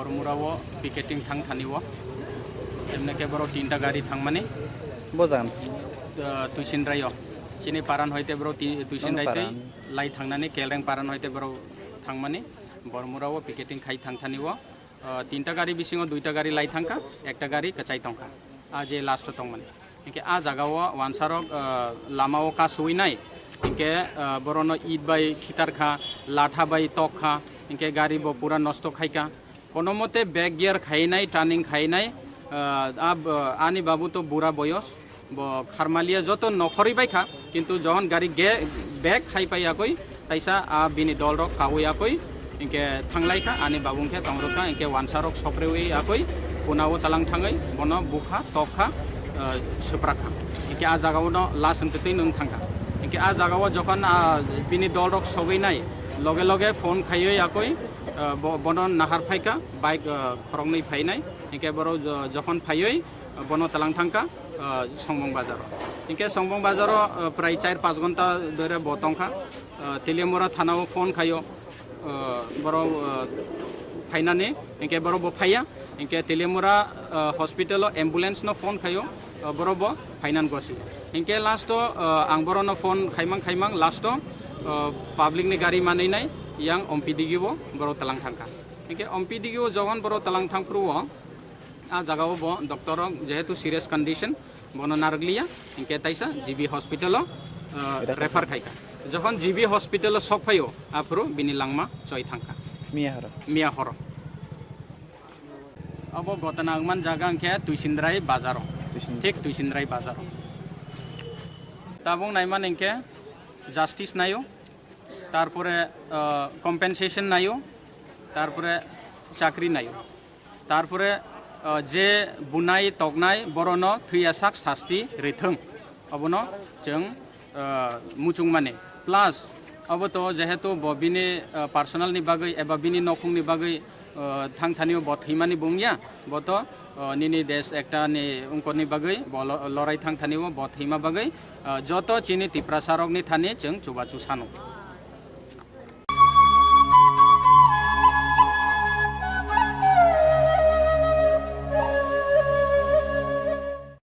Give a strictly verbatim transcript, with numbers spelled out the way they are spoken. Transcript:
Bormura o picketing thang thani o. Jemne ke borok tinta gari thangmani. Bojan. Tuisinrai o. Chini paran hoite borok ti-, Tuisinraitei lai thangnani Kelreng paran hoite borok thangmani. Bormura o picketing khai thang thani o. Ah, tinta gari bisingo duita gari lai thangkha, ekta gari kwchai tongkha. Ah, je last o tongmani. Hinkhe ah jaga o wansarok, ah, lama o kasui nai. Hinkhe, ah, borono it bai khitar kha, latha bai tok kha. Hinkhe gari bo pura nosto khai kha. Kono mote back gear khai nai, turning khai nai. Ah, ah, ani babu to bura boyos. Bo kharmalia joto nokhorwi bai kha, kintu johon gari ge-, back khai pai yakoi, taisa a bini dol rok kaui yakoi, hinkhe thanglai kha, ani babung khe tong rwkha, hinkhe wansa rok sopreui yakoi, kuna o talang thangwi, bono bukha, tokha, ah, swprak kha. Hinkhe a jaga o no last hwnkhe twi nwng thangkha. Hinkhe a jaga o jokhon, ah, bini dol rok sogwi nai, loge loge phone khaiwi yakoi, ah, bo-, bono nahar phaikha, bike, ah, khoroknwi phainai, hinkhe borok jo-, jokhon phaiwi, bono talang thangkha, ah, Songbong bazaro. Hinkhe Songbong bazaro, ah, prai char panch ghonta dore bo tongkha. Ah, Teliamura thana o phone khaio, ah, borok, ah, phainani, hinkhe borok bo phaiya. Hinkhe Teliamura, ah, hospital o ambulance no phone khaio, ah, borok bo phainan gosi. Hinkhe last o, ah, ang borok no phone khaimang khaimang last o, ah, public ni gari manwi nai yang Ompi digi o borok talang thangkha. Hinkhe Ompi digi o jokhon borok talang thangphuru o, ah jaga o bo doctor rok jehetu serious condition, bono narwkliya, hinkhe taisa G B hospital o, ah, refer khai kha. Jokhon G B hospital o sok phaio, aphuru bini langma choi thangkha. Miya horo. Miya horo. Abo gotana wngman jaga hinkhe Tuisindrai bazaro. Tuisindrai. Thik Tuisindrai bazaro. Tabuk naiman hinkhe justice naio, tarpore, ah, compensation naio, tarpore chakri naio. Tarpore, ah, je bunai toknai borono thwiyasak sasti rithwng, obono chwng, ah, muchungmani. Plus, obo to jehetu bo bini, ah, personal ni bagwi eba bini nokhung ni bagwi, ah, thang thani bo thwimani bungya, bo to, ah, nini desh ekta ni ungkor ni bagwi bo lo-, lorai thang thani bo thwima bagwi, ah, joto chini Tiprasa rok ni thani chwng chubachu sano.